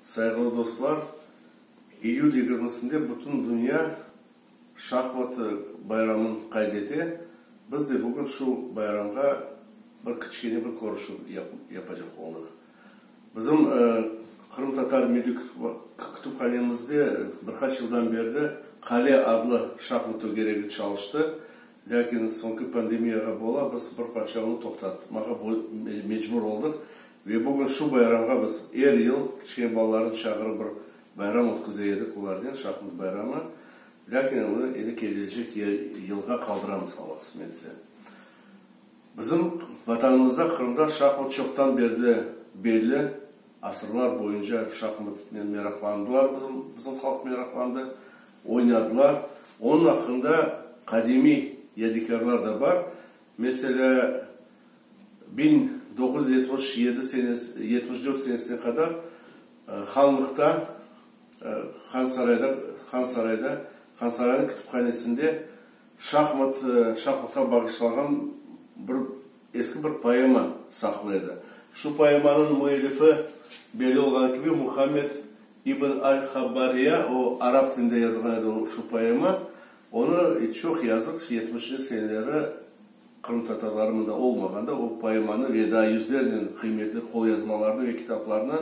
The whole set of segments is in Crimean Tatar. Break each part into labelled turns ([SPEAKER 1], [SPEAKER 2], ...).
[SPEAKER 1] Sayğılı dostlar, iyül yigirmisinde bütün dünya şahmat bayramın qayd ete. Biz de bugün şu bayramğa bir kiçkene bir körüşüv yapacaq oldıq. Bizim Qırımtatar milliy kütüphanemizde bir qaç yıldan berli Qale adlı şahmat tögeregi çalıştı. Lâkin soñki pandemiyağa bola biz bir parça onı toqtatmağa mecbur oldıq. Ve bugün şu bayramğa biz er yıl kiçkene balalarnı çağırıp bir bayram ötküze edik olarnen, şahmat bayramı. Lâkin onı endi kelecek yılğa qaldıramız, Alla qısmet etse. Bizim Vatanımızda, Qırımda şahmat çoqtan berli belli, asırlar boyunca şahmatnen meraqlandılar, bizim bizim halq meraqlandı, oynadılar. Onıñ aqqında qadimiy yadikârlar da bar. Meselâ, 1977 senesi, 74 senesine qadar hanlıqta, Hansarayda, Hansarayda, Hansaraynıñ kütüphanesinde şahmat, şahmatqa bağışlanğan bir eski bir poema saqlı edi. Şu poemanıñ müellifi, belli olğanı kibi, Muhammed ibn al-Habbariya, o, arap tilinde yazılğan edi o şu poema. Onı, çoq yazıq, yetmişinci seneleri Qırımtatarları mında olmağanda o poemanı ve daa yüzlernen qıymetli qolyazmalarnı ve kitaplarnı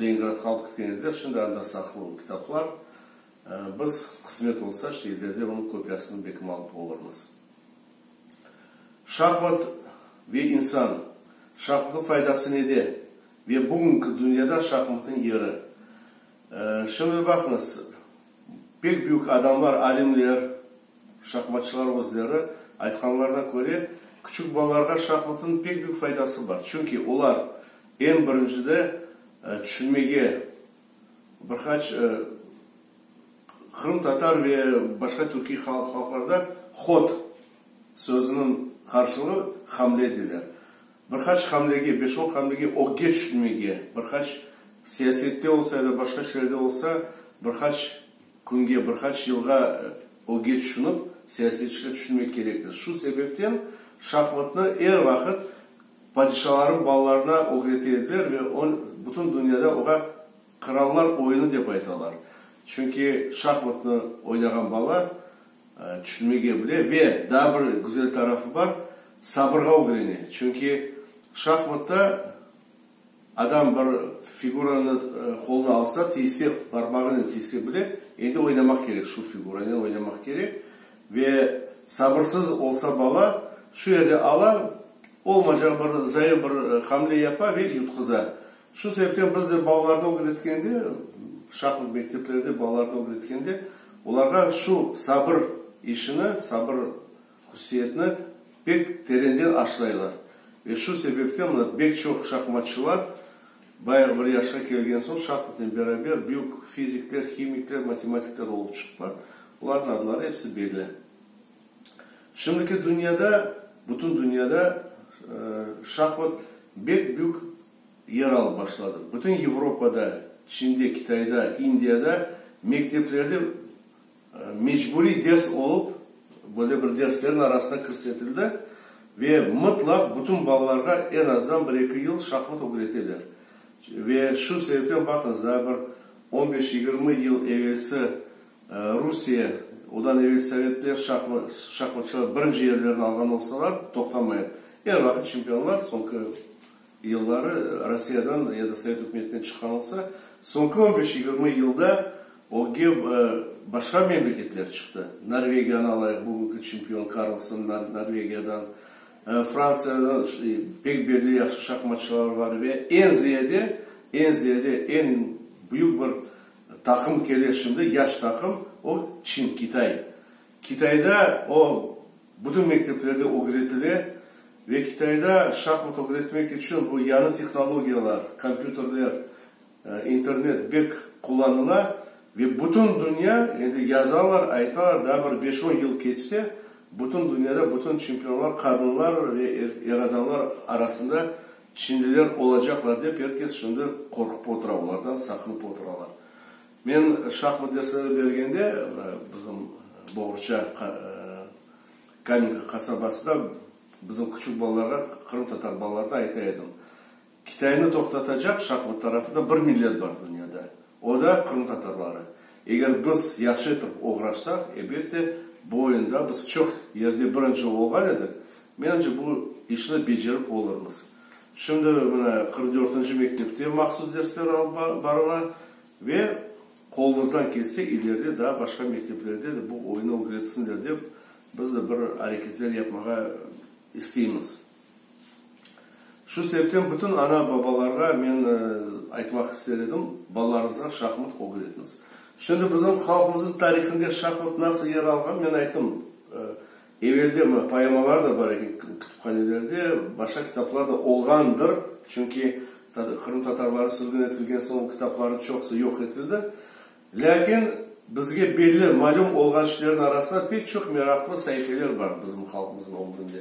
[SPEAKER 1] Leningradqa alıp ketken ediler. Şimdi anda saqlı o kitaplar. Biz, qısmet olsa, işte ileride onıñ kopiyasını belkim alıp olurmız. Şahmat ve insan. Şahmatnıñ faydası nede ve bugünki dünyada şahmatnıñ yeri? Şimdi baqıñız, pek büyük adamlar, alimler, Şahmatçılar özleri aytqanlarına köre, küçük balalarğa şahmatnıñ pek büyük faydası bar, çünki olar eñ birincide tüşünmege, bir qaç qırımtatar ve başqa türkiy halqlarda hod sözüniñ qarşılığı hamle deyler. Bir qaç hamlege, beş-on hamlege ögge tüşünmege, bir qaç siyasette olsa ya da başqa şeylerde olsa, bir qaç Künge, bir qaç yılğa ögge tüşünip, siyasetçiler tüşünmek kerektir. Şu sebepten şahmatnı er vaqıt padişalarnıñ balalarına ögrete ediler ve bütün dünyada oğa qırallar oyunı dep aytalar. Çünki şahmatnı oynağan bala tüşünmege bile ve daa bir güzel tarafı bar, sabırğa ögrene. Çünki şahmatta Adam bir figuranı qoluna alsa, tiyse, parmağınen tiyse bile, endi oynamaq kerek, şu figuranen oynamaq kerek. Ve sabırsız olsa bala, şu yerde ala, olmaycaq bir zayıf bir hamle yapa ve yutquza. Şu sebepten biz de balalarnı ögretkende, şahmat mekteplerde balalarnı ögretkende, olarğa şu sabır işini, sabır hususiyetini pek terenden aşlaylar. Ve şu sebepten mına bek çoq şahmatçılar bayağı bir yaşqa kelgen soñ şahmatnen beraber büyük fizikler, himikler, matematikler olıp çıqtılar. Olarnıñ adları episi belli. Şimdiki dünyada, bütün dünyada şahmat bek büyük yer alıp başladı. Bütün Yevropada, Çinde, Kitayda, İndiyada mekteplerde Mecburiy ders olıp, böyle bir derslerniñ arasına kirsetildi ve mıtlaq bütün balalarğa eñ azdan bir-eki yıl şahmat ögreteler. Ve şu sebepten, baqıñız, daa bir on beş-yigirmi yıl evelsi Rusiye, odan evel sovetler şahmatçılar birinci yerlerni alğan olsalar, toqtamayıp, er vaqıt çempionlar, soñki yılları Rossiyadan ya da Sovet ükümetinden çıqqan olsa, soñki on beş-yigirmi yılda ögge başqa memleketler çıqtı. Norvegiyanı alayıq, bugünki çempion Karlsen Norvegiyadan, Frantsiyadan pek belli yahşı şahmatçılar bar ve eñ ziyade, eñ ziyade, eñ büyük bir taqım kele şimdi, yaş taqım, o Çin, Kitay. Kitayda o Bütün mekteplerde ögretile ve Kitayda şahmat ögretmek içün bu yañı tehnologiyalar, kompyuterler, internet bek qullanıla ve bütün dünya, endi yazalar, aytalar, daa bir beş-on yıl keçse, bütün dünyada bütün çempionlar qadınlar ve er adamlar arasında çinliler olacaqlar dep er kes şimdi qorqıp otura, olardan saqınıp oturalar. Men şahmat dersleri bergende, bizim Boğurça, Kamenka qasabasında bizim küçük balalarğa, qırımtatar balalarına ayta edim, Kitaynı toqtatacaq şahmat tarafında bir millet bar dünyada. O da qırımtatarları. Eger biz yahşı etip oğraşsaq, elbette, bu oyunda biz çoq yerde birinci olğan edik, menimce, bu işni becerip olurmız. Şimdi mına 44-nci mektepte mahsus dersler alıp barıla ve qolumızdan kelse, ileride daa başqa mekteplerde de bu oyunı ögretsinler dep, biz de bir areketler yapmağa isteymiz. Şu sebepten bütün ana-babalarğa men aytmaq ister edim, balalarıñızğa şahmat ögretiñiz. Şimdi bizim halqımıznıñ tarihinde şahmat nasıl yer alğan, men ayttım, evelde mına poemalar da bar eken kütüphanelerde, başqa kitaplar da olğandır, çünki qırımtatarları sürgün etilgen soñ o kitaplarnıñ çoqusı yoq etildi. Lâkin bizge belli, malüm olğan şeylerniñ arasında pek çoq meraqlı saifeler bar bizim halqımıznıñ ömründe.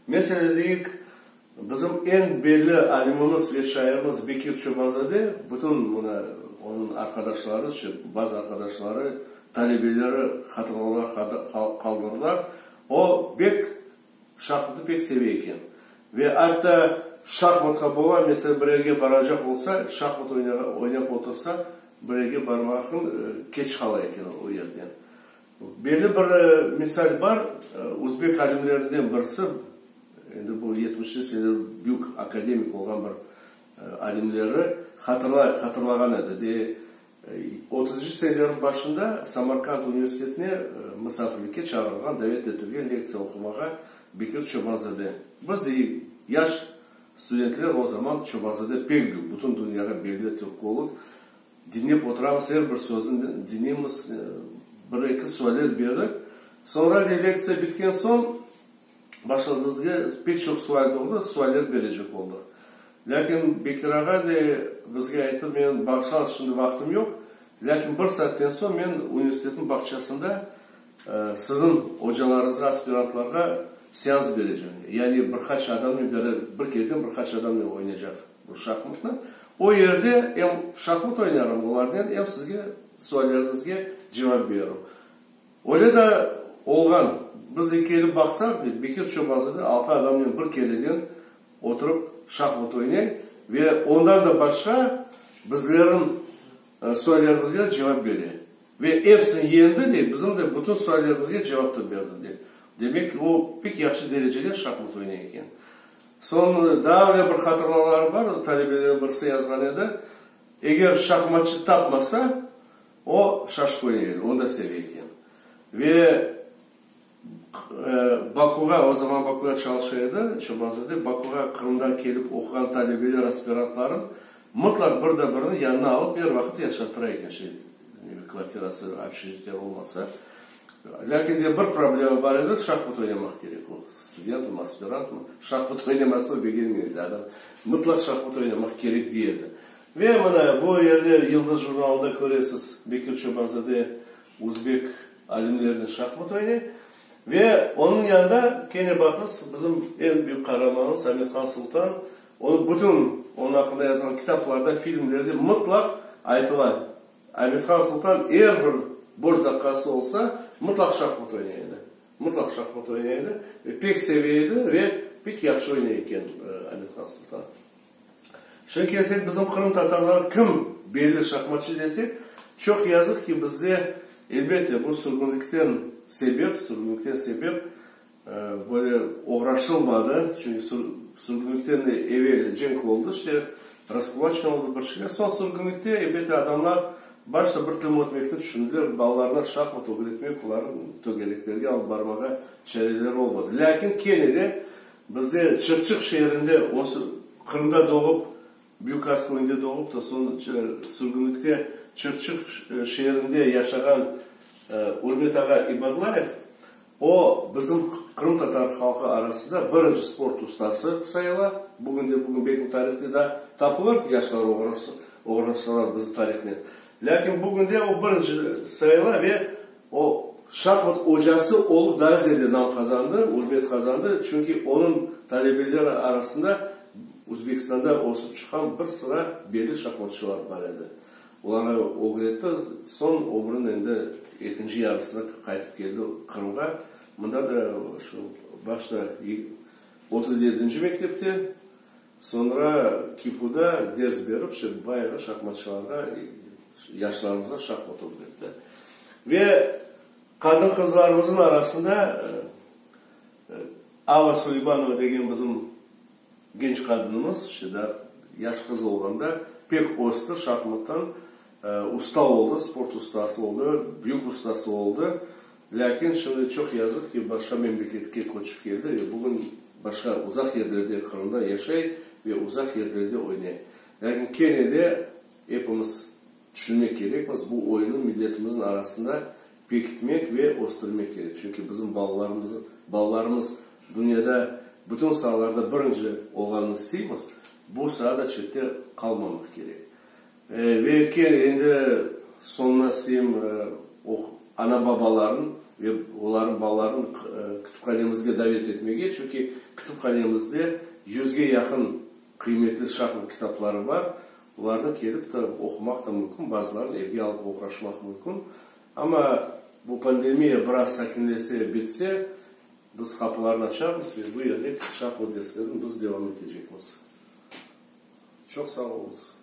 [SPEAKER 1] Meselâ, deyik, bizim eñ belli alimimiz ve şairimiz Bekir Çobanzade, bütün mına onıñ arqadaşları, bazı arqadaşları, talebeleri hatırlavlar qaldırdılar, o bek Şahmatnı pek seve eken. Ve atta şahmatqa bola, meselâ, bir yerge baracaq olsa, şahmat oynap otursa, bir yerge barmaqın keç qala eken o yerden. Belli bir misal bar, özbek alimlerinden birisi, endi bu yetmişinci seneler büyük akademik olğan bir alimleri hatırlay, hatırlağan edi, de, Otuzıncı senelerniñ başında Samarkand universitetine misafirlikke çağırılğan, davet etilgen lektsiya oqumağa Bekir Çobanzade. Biz de, yaş studentler, o zaman Çobanzade pek büyük, bütün dünyağa belli türkolog, diñlep oturamız, er bir sözüni diñleymiz, bir-eki sualler berdik. Soñra de lektsiya bitken soñ, Başımızğa pek çoq sual doğdı, sualler berecek oldıq. Lâkin Bekir ağa de bizge ayttı, men bağışlañız, şimdi vaqtım yoq, lâkin bir saatten soñ men universitetniñ bağçasında siziñ ocalarıñızğa, aspirantlarğa seans berecem. Yani bir qaç adamnen beraber, bir kereden bir qaç adamnen oynaycaq bu şahmatnı. O yerde em şahmat oynarım olarnen, em sizge sualleriñizge cevap beririm. Öyle de olğan. Biz de kelip baqsaq, dey, Bekir Çobanzade altı adamnen bir keleden oturıp şahmat oynay ve ondan da başqa bizlerniñ suallerimizge de cevap bere. Ve epsini yendi, dey, bizim de bütün suallerimizge cevap da berdi, dey. Demek, o pek yahşı derecede şahmat oynay eken. Soñ daa öyle bir hatırlavları bar, talebelerniñ birisi yazğan edi, eger şahmatçı tapmasa, O, şaşka oynay edi, onı da seve eken. Ve Bakuğa, o zaman Bakuda çalışa edi, Çobanzade, Bakuğa Qırımdan kelip oquğan talebeler, aspirantların mıtlaq bir de birini yanına alıp er vaqıt yaşattıra eken, şey, kvartirası, общежитие olmasa. Lâkin de bir problema bar edi, şahmat oynamaq kerek o, studentmi, aspirantmı, şahmat oynamasa o begenmey edi adam, mıtlaq şahmat oynamaq kerek dey edi. Ve mına bu yerde Yıldız jurnalında köresiz, Bekir Çobanzade özbek alimlerinen şahmat oynay. Ve onıñ yanında, kene baqıñız, bizim eñ büyük qaramanımız Amet-Han Sultan, onı bütün onıñ aqqında yazılğan kitaplarda, filmlerde mıtlaq aytıla, Amet-Han Sultan er bir boş daqqası olsa, mıtlaq şahmat oynay edi. Mıtlaq şahmat oynay edi ve pek seve edi ve pek yahşı oynay eken Amet-Han Sultan. Şimdi kelsek bizim qırımtatarlar kim belli şahmatçı desek, çoq yazıq ki bizde, elbette, bu sürgünlikten sebep, sürgünlikten sebep böyle oğraşılmadı, çünki sürgünlikten de evel cenk oldı, işte raskulaçina oldı, bir şeyler, soñ sürgünlikte, elbette, adamlar başta bir til ötmekni tüşündiler, balalarına şahmat ögretmek, olarnı tögereklerge alıp barmağa çareleri olmadı. Lâkin kene de Bizde Çırçıq şeerinde, Qırımda doğıp, Büyük-As köyünde doğıp da, soñ sürgünlikte Çırçıq şeerinde yaşağan Ürmet ağa İbadlayev, o, bizim qırımtatar halqı arasında birinci sport ustası sayıla. Bugün de bugün belki tarihte daa tapılır, yaşlar oğraşsalar bizim tarihnen. Lâkin bugün de o birinci sayıla ve O, şahmat ocası olıp daa ziyade nam qazandı, ürmet qazandı, çünki onıñ talebeleri arasında Özbekistanda ösip çıqqan bir sıra belli şahmatçılar bar edi. Olarğa ögretti, soñ ömrüniñ endi ekinci yarısında qaytıp keldi Qırımğa. Mında da şu başta 37-nci mektepte, soñra KİPU-da ders berip, işte bayağı şahmatçılarğa. Yaşlarımızğa şahmat ögretti. Ve qadın-qızlarımıznıñ arasında Alla Suleymanova degen bizim genç qadınımız, işte daa yaş qız olğanda pek östi, şahmattan usta oldı, sport ustası oldı, büyük ustası oldı. Lâkin şimdi çoq yazıq ki, başqa memleketke köçip keldi ve bugün başqa uzaq yerlerde, Qırımda yaşay ve uzaq yerlerde oynay. Lâkin kene de epimiz tüşünmek kerekmiz, bu oyunnı milletimizniñ arasında pekitmek ve östürmek kerek. Çünki bizim balalarımız, balalarımız dünyada bütün saalarda birinci olğanını isteymiz, bu saada çette qalmamaq kerek. Ve endi soñuna isteyim, ana-babaların ve olarnıñ balaların kütüphanemizge davet etmege, çünki kütüphanemizde yüzge yaqın qıymetli şahmat kitapları bar, olarnı kelip de oqumaq da mümkün, bazılarını evge alıp oğraşmaq mümkün. Amma bu pandemiya biraz sakinlese, bitse, biz qapılarnı açarmız ve bu yerde şahmat derslerini biz devam etecekmiz. Çoq sağ oluñız.